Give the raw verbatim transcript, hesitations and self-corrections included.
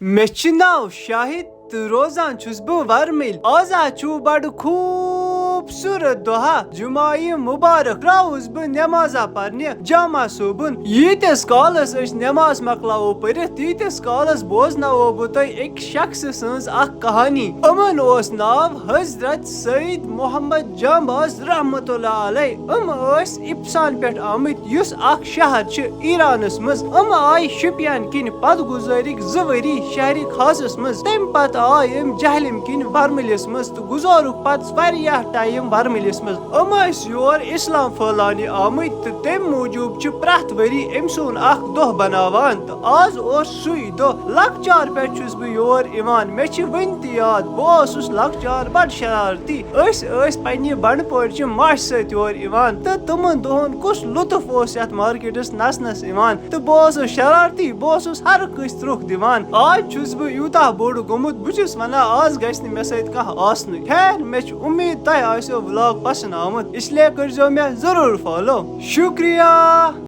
مےٚ چھُ ناو شاہد تہٕ روزان چھُس بہٕ ورمِل۔ آز ہا چھُ بڑٕ خوٗبصوٗرت دۄہا، جمعہ یہِ مُبارک۔ درٛاوُس بہٕ نٮ۪مازا پرنہِ جامع صٲبُن۔ ییٖتِس کالس أسۍ نٮ۪ماز مۄکلاوو پٔرِتھ، تیٖتِس کالس بوزناوو بہٕ تۄہہِ أکِس شخصہٕ سٕنٛز اکھ کہانی۔ یِمن اوس ناو حضرت سید محمد جامباز رحمت اللہ علیہ۔ یِم ٲسۍ اِپسان پٮ۪ٹھ آمٕتۍ، یُس اکھ شہر چھُ ایرانس منٛز۔ یِم آیہِ شُپین کِنۍ۔ پتہٕ گُزٲرِکھ زٕ ؤری شہرِ خاصس منٛز۔ تمہِ پتہٕ آے یِم جہلم کِنۍ ورملِس منٛز تہٕ گُزٲرُکھ پتہٕ واریاہ ٹایم ورملِس منٛز۔ یِم ٲسۍ یور اسلام پھٲلاونہِ آمٕتۍ تہٕ تمہِ موٗجوٗب چھُ پرٛٮ۪تھ ؤری أمۍ سُنٛد اکھ دۄہ بناوان۔ تہٕ آز اوس سُے دۄہ۔ لۄکچار پٮ۪ٹھ چھُس بہٕ یور یِوان۔ مےٚ چھِ وٕنہِ تہِ یاد، بہٕ اوسُس لۄکچار بڑٕ شرارتی۔ أسۍ ٲسۍ پننہِ بنڈٕ پورچہِ ماجہِ سۭتۍ یور یِوان تہٕ تِمن دۄہن کُس لطف اوس یتھ مارکیٹس نژنس یِوان۔ تہٕ بہٕ اوسُس شرارتی، بہٕ اوسُس ہر کٲنٛسہِ ترٛوٚکھ دِوان۔ آز چھُس بہٕ یوٗتاہ بوٚڑ گوٚمُت، بہٕ چھُس ونان، آز گژھِ نہٕ مےٚ سۭتۍ کانٛہہ آسنُے۔ خیر، مےٚ چھِ اُمید تۄہہِ آسیو vlog پسند آمُت، اس لیے کٔرزیو مےٚ ضروٗر follow۔ شُکریہ۔